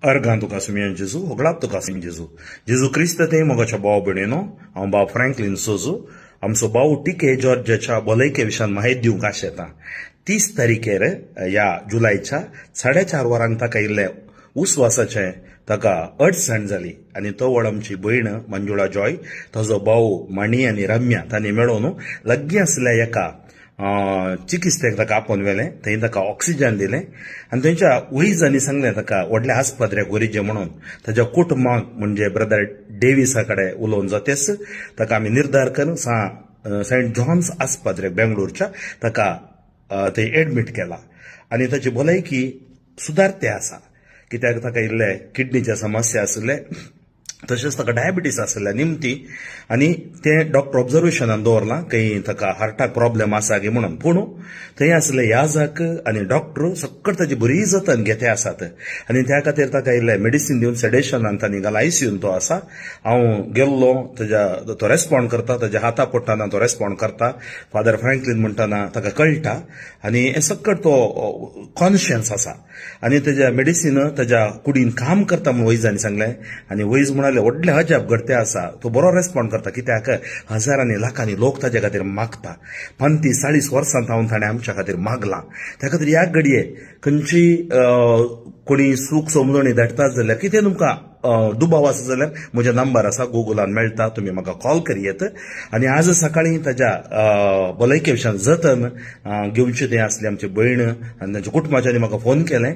अर्गां तुका सुमयन जेजू, होगळाप तुका सुमयन जेजू. जेजू क्रिस्त ते मोगाच्या भाव भयणीनो, हांव भाव फ्रँकलीन सोजू आमचो भाव टिके जॉर्जाच्या भलायके विशयान माहिती दिवंक आशेता. 30 तारखेर ह्या जुलयच्या 4:30 वरांक ताका इल्लें उस्वासाचें ताका अडचण जाली आनी तवळ आमची भयण मंजुळा जॉय, ताजो भाव मणी आनी रम्या तांणी मेळोवन लागीं आसल्या एका चिकित्सेक ताका आपोवन व्हेलें. थंय ताका ऑक्सिजन दिलें आनी थंयच्या वैजांनी सांगलें ताका व्हडल्या आस्पत्र्याक व्हरिचें म्हणून. ताच्या कुटुंबाक म्हणजे ब्रदर डेविसा कडेन उलोवन जातेच ताका आमी निर्धार करून सेंट जॉन्स आस्पत्र्याक बेंगलोरच्या ताका थंय एडमीट केला आनी ताची भलायकी सुदारते आसा. कित्याक ताका इल्ले किडनीच्या समस्या आशिल्ले, तशेंच ताका डायबिटीस आशिल्ल्या निमती आनी तें डॉक्टर ऑब्जर्वेशनान दवरलां खंय ताका हार्टाक प्रॉब्लेम आसा गे म्हणून. पूण थंय आसले याजक आनी डॉक्टर सक्कट ताची बरी जतन घेते आसात आनी त्या खातीर ताका इल्लें मेडिसीन दिवन सेडेशनान तांणी घाला, आयसीयून तो आसा. हांव गेल्लो, ताज्या तो रेस्पॉन्ड करता, ताज्या हाता पडटना तो रेस्पॉन्ड करता. फादर फ्रँकलीन म्हणटना ताका कळटा आनी हें सक्कट तो कॉन्शियस आसा आनी ताज्या मेडिसीन ताज्या कुडीन काम करता म्हूण वैजांनी सांगलें. आनी वैज म्हणाले व्हडले अजाप घडते आसा, तो बरो रेस्पॉन्ड करता कित्याक हजारांनी लाखांनी लोक ताज्या खातीर मागता. 35-40 वर्सां थावन ताणें आमच्या खातीर मागलां. त्या खातीर ह्या घडये खंयची कोणी सूख समजणी धाडटा जाल्यार कितें तुमकां दुबाव आसा जाल्यार म्हजो नंबर आसा, गुगलान मेळटा, तुमी म्हाका कॉल करयेत. आनी आज सकाळीं ताज्या भलायके विशयान जतन घेवचें तें आसलें आमची भयण आनी तांच्या कुटुंबाच्यांनी म्हाका फोन केलें.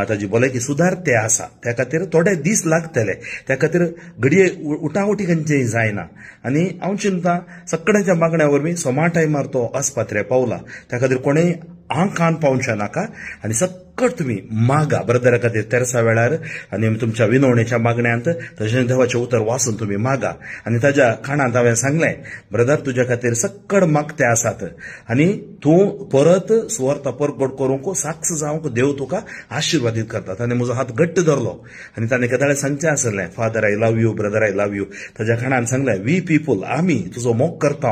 ताजी भलायकी सुदारते आसा, त्या खातीर थोडे दीस लागतले, त्या खातीर घडये उटाउटी खंयचेय जायना. आनी हांव चिंता सगळ्यांच्या मागण्या वरवीं सोमा टायमार तो आस्पत्र्याक पावला, त्या खातीर कोणेय आंकान पावचें नाका आनी सक्कट तुमी मागा ब्रदरा खातीर तेरसा वेळार आनी तुमच्या विनवणेच्या मागण्यांत तशेंच देवाचें उतर वाचून तुमी मागा. आनी ताज्या कानांत हांवें सांगलें, ब्रदर तुज्या खातीर सक्कड मागते आसात आनी तूं परत सुवार्थ परगट करूंक साक्ष जावंक देव तुका आशिर्वादीत करता. ताणें म्हजो हात घट्ट धरलो आनी ताणें केदाळे सांगचें आसलें, father I love you, brother I love you. ताज्या कानांत सांगलें, we people आमी तुजो मोग करता.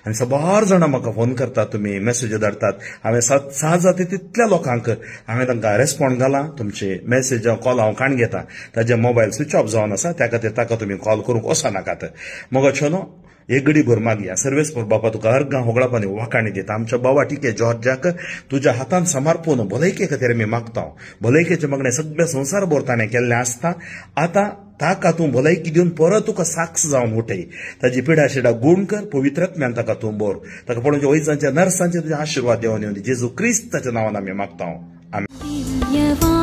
आनी साबार जाणां म्हाका फोन करतात, तुमी मॅसेज धाडटात. हांवें सात जाता तितल्या लोकांक हांवें तांकां रेस्पॉन्ड घाला, तुमचे मॅसेज कॉल हांव काण घेता. ताजे मोबायल स्विच ऑफ जावन आसा, त्या खातीर ताका तुमी कॉल करूंक वचनाकात. मगो न्हू एक घडी भर मागया. सर्वेस्पर बापा तुका अर्गां होगळाप आनी वाखाणी दिता. आमच्या बाबा टिके जॉर्जाक तुज्या हातान समर्पून भलायके खातीर आमी मागता. भलायकेचें मागणें सगळें संवसार भर ताणें केल्लें आसता. आतां ताका तूं भलायकी दिवन परत तुका साक्ष जावन उठय, ताजी पिडा शिडा गूण कर, पवित्रत्म्यान ताका तूं बोर, ताका पळोवच्या वैजांच्या नर्सांचे तुजे आशिर्वाद देवन येवन जेजू क्रिस्ताच्या नांवान आमी मागता. आमी.